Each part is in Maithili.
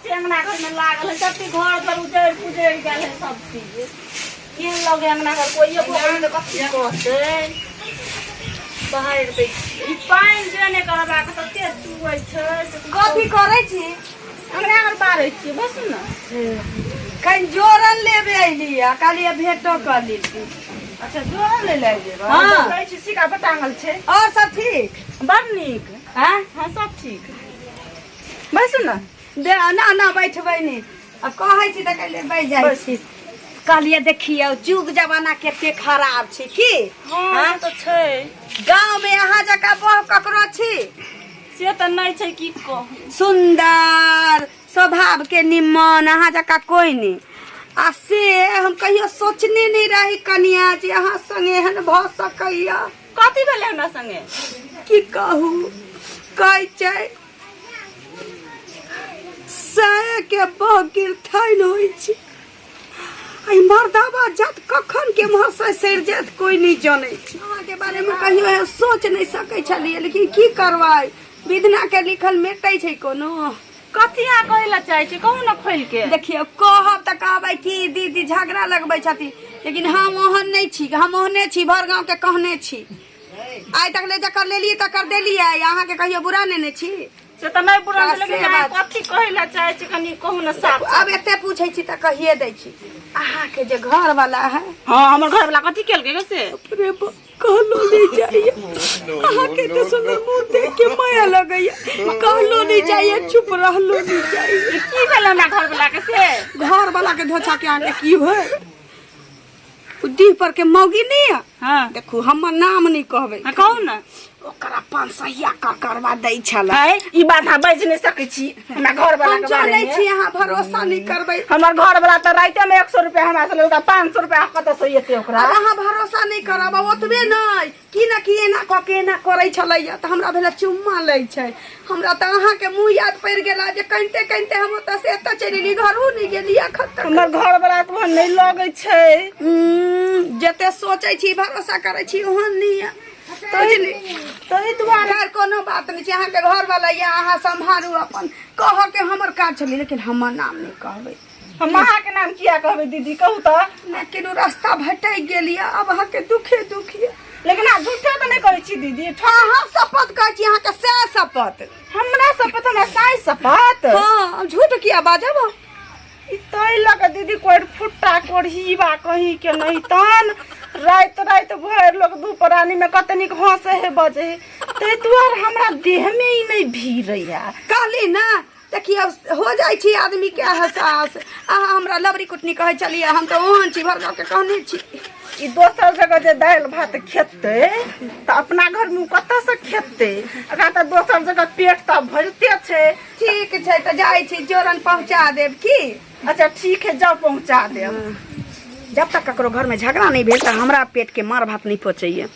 छै अंगना घर में लागल है सब चीज घर पर उजड़ पुजड़ गेल है सब चीज केहन लगे अंगना घर कोइयो बोल तऽ कथी कहतै बाहर दै छियै। ई पानि जे नहि करबा के तते चुबै छै से कुछ कथी करै छी अंगना घर बारै छियै बस ने कनि जोरन लेबे अयली आ कहलियै भेंटो कर लेती अच्छा जोरन ले ले जेबै हाँ। कहै छी सिका पर टांगल छै और सब ठीक बड़ नीक हाँ हाँ सब ठीक बैसू ने दे ना ना बैठबै नहि आ कहै छी तऽ कहलियै बैठ जाइ छी कहलियै देखियौ जुग जमाना कते खराब छै की हाँ हाँ? से तऽ छै गाँव में अहाँ जकाँ बह ककरो छी से तऽ नहि छै की कहू सुंदर स्वभाव के निमन अहाँ जकाँ कोइ नहि आ से हम कहियो सोचने नहि रही कनिया जे अहाँ संगे एहन भऽ सकैया कथी भेलै हमरा संगे की कहू कहै छै साया के बह गिरथाइन होइ छै आ मर्दाबा जात कखन के एम्हर से सरि जायत कोइ नहि जानै छै अहाँके बारेमे कहियो एहन सोच नहि सकै छलियै लेकिन की करबै विधना के लिखल मेटै छै कोनो कथी अहाँ कहै लए चाहै छी कहू ने खोलि के देखियौ कहब तऽ कहबै कि दीदी झगड़ा लगबै छथिन लेकिन हम ओहन नहि छी हम ओहने छी भर गाँवके कहने छी आइ तक ले जकर लेलियै तकर देलियै अहाँके कहियो बुरा नेने छी से तऽ नहि बुरा से लेकिन अहाँ बात। कथी कहै लए चाहै छी कनि कहू ने साफ आब एते पूछै छी तऽ कहिए दै छी अहाँके जे घर वाला है हँ हमर घर वाला कथी केलकै गे से अरे बा, कहलो नहीं जाइए अहाँके तऽ सुंदर मुँह देख के माया लगैया कहलो नहीं जाइए चुप रहलो नहीं जाइए की भेल हमरा घर वाला के से घर वाला के धोछा के अहाँके की होय उ डीह पर के मौगी नहीं है हाँ देखू हमर नाम नहीं कहबै हाँ कहू ने ओकरा पाँच सहिया कर करवा दै छलै है ई बात अहाँ बाजि नहि सकै छी हमरा घर वाला हम के बारे जानै में छी अहाँ भरोसा नहीं करबै हमर घर वाला तऽ राइते में 100 रुपया हमरा से लेलका 500 रुपया कतऽ से एते ओकरा आब अहाँ भरोसा नहीं करब आ ओतबे नहि की ने की एना कऽ के एना करै छलैया तऽ हमरा भेलै चुम्मा लै छै हमरा तऽ अहाँके मुँह याद पड़ि गेला जे कनिते कनिते हम ओतऽ से एतऽ चलि एली घरो नहि गेली एखन तक हमर घर वाला तऽ ओहन नहि लगै छै जते सोचै छी भरोसा करै छी ओहन नहि यऽ बुझली ताहि दुआरे खैर कोनो बात नहि छै अहाँके घरवाला यऽ अहाँ सम्हारू अपन कहऽके हमर काज छलै लेकिन हमर नाम नहि कहबै हम अहाँके नाम किया कहबै दीदी कहू तऽ लेकिन ओ रास्ता भटकि गेल यऽ आब अहाँके दुखे दुख यऽ लेकिन अहाँ झूठो तऽ नहि कहै छी दीदी अहाँ शपथ कहै छी अहाँके सएह शपथ हमरा शपथ हमरा साइ शपथ हँ झूठ किया बाजब हम? ई ताहि लऽ कऽ दीदी कोइ फुट्टा कोढ़ीबा कहीं के नहीं तहन राति राति भरि लोक दू प्राणी में कते नीक हंसे हे बजे हे ताहि दुआरे हमरा देह में ई नहि भीड़ैया कहली ना देखियौ हो जाइ छी आदमी के एहसास अहाँ हमरा लबरी कुटनी कहै छलियै हम तऽ ओहन छी भर के कहने छी ई दोसर जगह जे दालि भात खेतै तऽ अपना घरमे ओ कतऽसँ खेतै एकरा तऽ दोसर जगह पेट तऽ भरिते छै ठीक छै तऽ जाइ छी जोरन पहुँचा देब की अच्छा ठीक है जाउ पहुँचा देब जब तक ककरो घरमे झगड़ा नहि भेल तऽ हमरा पेटके मार भात नहि पचैए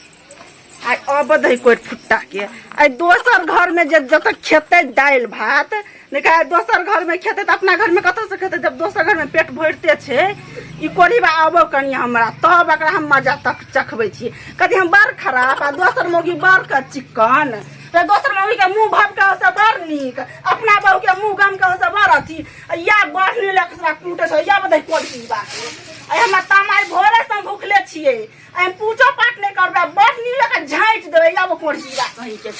आइ अबध है कोइ फुट्टा के आइ दोसर घर में जे जतऽ खेतै दालि भात नहि आइ दोसर घर में खेतै तऽ अपना घर में कतऽ से खेतै जब दोसर घर में पेट भरिते छै ई कोढ़ीबा आबो कनि हमरा तब एकरा हम मजा तक चखबै छी कथी हम बड़ खराब आ दोसर मौगी बड़ के चिक्कन तऽ दोसर मौगी के मुँह भबके से बड़ नीक अपना बहू के मुँह गम के से बड़ अथी आ या बढ़ने लग कूटे छै या बधै कोढ़ीबा आइ हमरा तामाइ भोरे से हम भुखले छियै एहन पूजो पाठ नहि करबै बड़ नीक लगा झाँटि देबै आब कोढ़ीबा कहीं के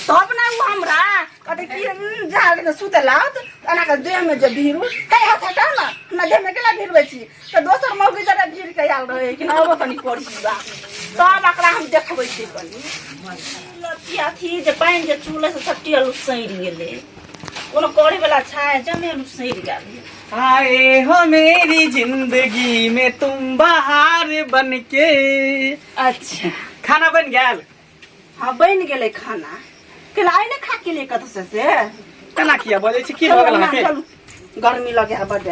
तब ने ओ हमरा कहते कि जा के सुते लाओ एना के देह में जे भीड़ू हे हाथ हटा ना हमरा देह में केना भीड़बै छी तऽ दोसर मौगी जरा भीड़ के आयल रहै कि आबो कनी कोढ़ीबा तब एकरा हम देखबै छी कनी लड़की अथी जे पानि जे चूलै से सट्टी आलू सड़ि गेलै कोनो करे वाला छै जमे आलू सड़ि गेल आए हो मेरी जिंदगी में तुम बहार बन के अच्छा खाना बन गेल हाँ बनि गेलै खाना केला आइ नहि खा के लिए कतौ से से केना किया बजै छी की भऽ गेल अहाँके चलू गर्मी लगे है बड्ड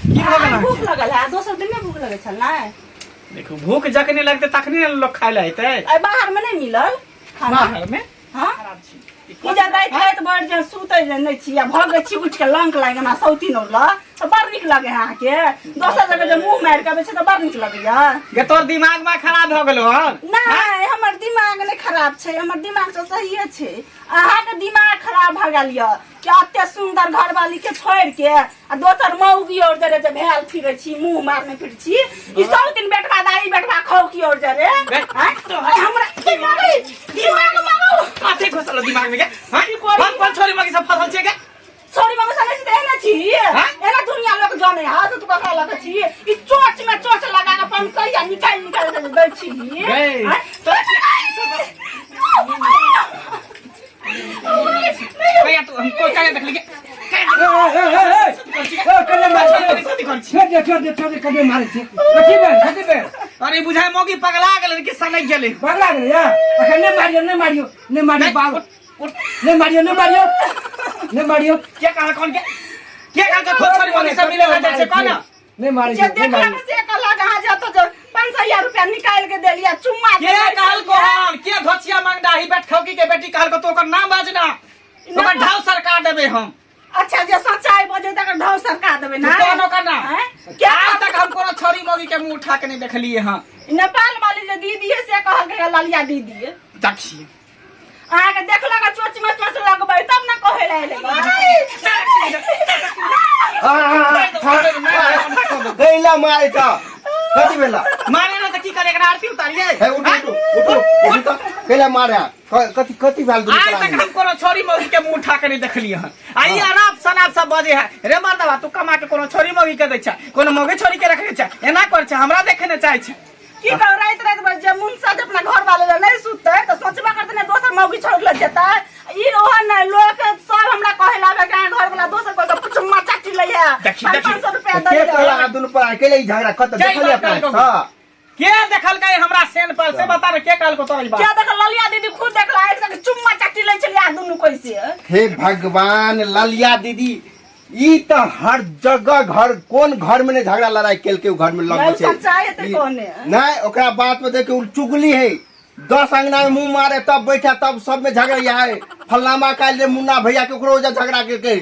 की भऽ गेल आइ भूख अहाँके लगल है दोसर दिन नहि भूख लगै छल ने देखू भूख जखने लगतै तखने ने लोक खाय लए अयतै आइ बाहर मे नहि मिलल खाना बाहर में हाँ ई जे राति राति भरि जे सुतै जे नहि छी आ भगै छी उठि के लंक लागि हमरा सौतीन औला तऽ बड़ नीक लगै है अहाँके दोसर जगह जे मुँह मारि के अबै छै तऽ बड़ नीक लगैया गे तोर दिमाग में खराब भऽ गेलो हन नहि हमर दिमाग नहि खराब छै हमर दिमाग तऽ सहिए छै अहाँके दिमाग खराब भऽ गेल यऽ कि एते सुंदर घरवाली के छोड़ के आ दोसर मौगी और जरे जे भेल फिरे छी मुंह मारने फिर छी ई सब दिन बेटवा दाई बेटवा खाओ की और जरे बे, हैं? अरे हमरा दिमाग दिमाग मांगो कथी घुसल दिमाग में के हाँ कौन कौन छोरी मगी सब फसल छे के सॉरी मांगो सने से एना छी हाँ? एना दुनिया लोग जाने हा तो तू ककरा लगे छी ई चोच में चोच लगा के पंसैया निकाल निकाल के दै छी गई। हैं? भैया तू हमको क्या देख ली छोड़ दे छोड़ दे कभी मारे छे कथी भेल कथी भेल अरे बुझाय मौगी पगला गेलै कि सनक गेलै पगला गेलै या अखन नहि मारियो नहि मारियो नहि मारियो बाल नहि मारियो नहि मारियो नहि मारियो के कहल कौन के के कहल के खुद छोरी मौगी सब मिले लग जाइ छै कौन नहि मारे जे छे नहि देखलक मारियो से कहलक अहाँ जतऽ जे 500 रुपया निकालि के देलियै चुम्मा के कहल कोहन के धोचिया मंगडाही बैठ खौकी के बेटी कहल को तो ओकर नाम बाजना ओकर ढाव सरकार देबे हम अच्छा जे सच्चाई बजे तकर ढाव सरकार देबै ना तू कौन ओकर नाम हैं? क्या आज तक हम कोनो छोरी मौगी के मुंह उठा के नहीं देखलिए हां नेपाल वाली जे दीदी है से कहलकै ललिया दीदी देखिए अहाँके देखलक आ चोच में चोच लगबै तब ने कहै लए एलै कैला मारे छ कथी भेला मारे ना त की करे एकरा आरती उतारिए हे उठू उठू उठू उठू त कैला मारे कथी कथी भेल दुनू आज तक प्राणी? हम कोनो छोरी मौगी के मुंह उठा के नहीं देखलिए हन आ ई अनाप शनाप सब बजे है रे मर्दवा तू कमा के कोनो छोरी मौगी के दै छ कोनो मौगी छोरी के रखने छ एना कर छ हमरा देखे ने चाहे छ की कहू राति राति भर जे मुनसा जे अपना घर वाले लग नहीं सुतते तऽ सोचबा करते ने दोसर मौगी छोड़ ले जेतै ई ओहन नहि लोक सब हमरा कहे लागे कि अहाँ घर वाला दोसर कोई के चुम्मा चाटी लै है देखी, पाँच देखी। पाँच सौ रुपया के दै कहला है दुनू प्राणी कैला ई झगड़ा कत जय देखलिए बात अपना कहलको। हां के देखलकै हमरा सेन पर से बता रे के कहलको तोरा ई क्या बात देख ललिया दीदी खुद देखला एक संग चुम्मा चाटी लै छलियै अहाँ दुनू कैसे हे भगवान ललिया दीदी ई त हर जगह घर कोन घर में नहीं झगड़ा लड़ाई केलके उ घर में लगबै नहीं, छै सच्चाई हेतै ई- कोने। नहीं ओकरा बात में देख के उ चुगली है 10 अंगना में मुंह मारे तब बैठा तब सब में झगड़ा यहाँ है फल्लामा काल्हि रे मुन्ना भैया के ओकरो ओजा झगड़ा केलकै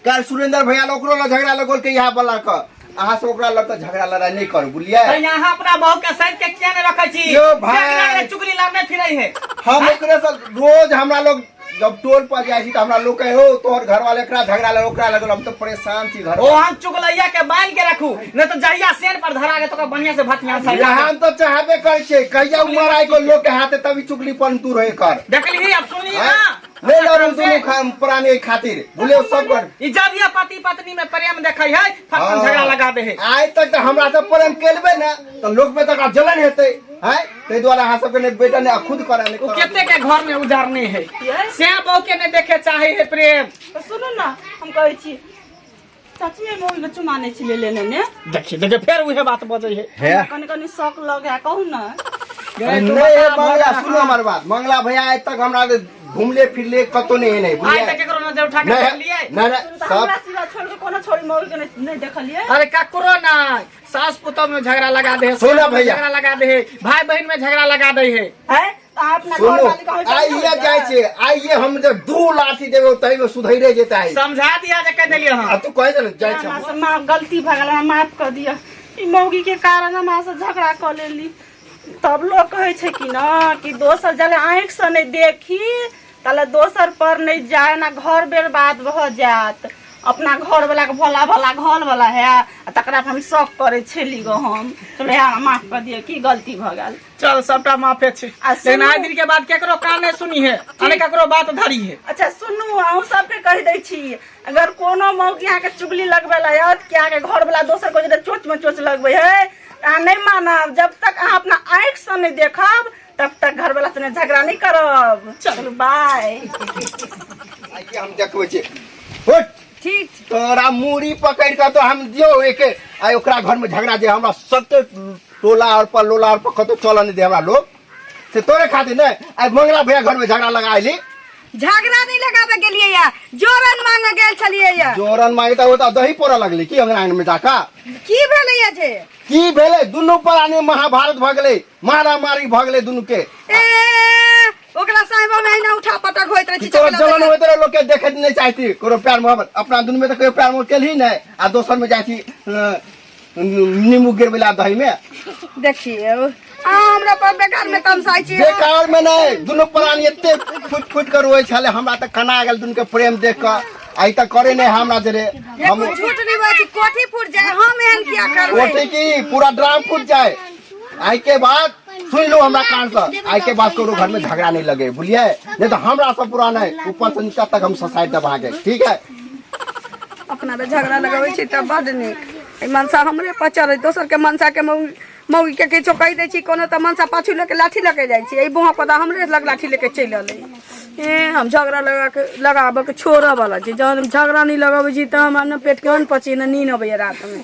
काल्हि सुरेंद्र भैया लग ओकरो लग झगड़ा लगोल के यहाँ वाला के अहाँ सब ओकरा लग के झगड़ा लड़ाई नहीं करू बुझलियै तऽ यहाँ अपना बहू के साइड के किया नहीं रखै छी यो भाई। झगड़ा के चुगली लारने फिरै है हम ओकरे से रोज हमरा लोग जब टोल पर जाइ छी तऽ हमरा लोग कहे हो तोहर घर वाले एकरा झगड़ा लग ओकरा लगल हम तऽ परेशान छी घर ओ हम चुगलैया के बांध के रखू नहीं तो जहिया सेन पर धरा के तो बढ़िया से भतिया सा हम तऽ चाहबे करै छियै कहिया उमर आइ के लोग के हाथे तभी चुगली पर दूर होय कर देखली अब सुनी ना नहीं लड़ू दुनू प्राणी एहि खातिर बुझलियै सब कर ई जब ये पति पत्नी में प्रेम देखै है फटकन झगड़ा लगा दे है आइ तक तऽ हमरा सब प्रेम केलबे ने तऽ लोक में तऽ एकरा जलन हेतै हैं ताहि दुआरे अहाँ सबके नहि बेटा नहि खुद करै नहि ओ करऽ। कते के घर में उजाड़ने है से बहू के नहीं देखे चाहे है प्रेम तऽ सुनू ने हम कहै छी सचमे मौगी के चुमा नहि छलै लेने ने देखिए देखिए फेर उहे बात बजै है हे कनि कनि शौक लगे है कहू ने अरे नहीं हे मंगला सुनो हमर बात मंगला भैया आइ तक हमरा घुमले फिरले कतौ नहीं एने आइ बुझलियै तक केकरो नजर उठा के नहीं देखलियै नहीं नहीं सुनू तऽ सब हमरा सिवा छोड़ के कोनो छोरी मौगी के नहि नहि देखलियै अरे ककरो नहीं सास पुतोह में झगड़ा लगा दे है सुनो सास में भैया। झगड़ा लगा दे है भाई बहन में झगड़ा लगा दे है है तऽ अहाँ अपना घर सुनो वाली के होइत आइए जाइ छै आइए हम जे दू लाठी देबै तही में सुधैरे जेतै आइ समझा दिया जे कह देलियै आ हम तू कहै छल जाइ छै हमरा से माँ गलती भऽ गेल हमरा माफ कऽ दिअ ई मौगी के कारण हमरा से झगड़ा कऽ लेली तब लोग कहै छै कि न कि दोसर जले आँखि से नहि देखी ताले दोसर पर नहि जाय ना घर बर्बाद भऽ जायत अपना घर वाला के भोला भोला घर वाला है आ तकरा पर हम शौक करै छली गो हम चलो यार माफ कऽ दिअ की गलती भऽ गेल चल सबटा माफे छै आ लेकिन सुनू। आइ दिन के बाद केकरो कान नहीं सुनी है आ नहि केकरो बात धरी है अच्छा सुनू अहूँ सबके कहि दै छी अगर कोनो मौगी अहाँके चुगली लगबै लए आयत कि अहाँके घर वाला दोसर कोइ जरे चोच में चोच लगबै है तऽ अहाँ नहि मानब जब तक अहाँ अपना आँखि से नहि देखब तब तक घर वाला से झगड़ा नहीं करब चलू बाय आइए हम देखबै छी उठ ठीक छै तोरा मूड़ी पकड़ कऽ तो हम दियौ एके आइ ओकरा घर में झगड़ा जे हमरा सबके टोला और पर लोला और पर कतौ चलऽ नहि दे हमरा लोग से तोरे खातिर नहि आइ मंगला भैया घर में झगड़ा लगा अयली झगड़ा नहीं लगाबे गेलियै या जोरन मांगे गेल छलियै या जोरन मांगे तऽ ओ तऽ दही पोरऽ लगली की अंगना में जाकऽ की भेलै या जे की भेलै दुनू प्राणी महाभारत भऽ गेलै मारामारी भऽ गेलै दुनू के ए ओकरा साहेब में अहिना उठा पटक होइत रहै कि छै तोरा चकला जलन बेटा। होइत रहे लोग के देखे नहीं चाहती कोनो प्यार मोहब्बत अपना दुनू में तो कहियो प्यार मोहब्बत केलही नहीं आ दोसर में जाइ छी नींबू गिरबेला दही में देखियौ अहाँ हमरा पर बेकार में तमसाइ छी बेकार में नहीं दुनू प्राणी एते फुट फुट के रोए छले हमरा तऽ कना गेल दुनू के प्रेम देख कऽ आई तक करे नहीं हमरा जरे हम। एको झूठ नहीं बाजी, कोठी फूट जाए, हम एहन किया करबै? कोठी की पूरा ड्राम फूट जाए। आई के बाद सुन लो हमरा कान से, आई के बाद कोनो घर में झगड़ा नहीं लगे, बुझलिए? नहीं तो हमरा सब पुराना है, ऊपर से नीचा तक हम ससाइड दबा के, ठीक है? अपना पे झगड़ा लगाबै छी तऽ बड नीक। ई मनसा हमरे पर चढ़ै, दोसर के मनसा के मौगी मौगी के किछो कहि दै छी कोनो तऽ मनसा पाछू लऽ के लाठी लऽ के जाइ छी। एहि बुआ पर तऽ हमरे लग लाठी लऽ के चलि अलै। ए हम झगड़ा लगा के लगाबऽ के छोड़ऽ वाला छी। जहन हम झगड़ा नहि लगाबै छी तऽ हमरा ने पेटके अन्न पची ने नीन अबैया रातिमे।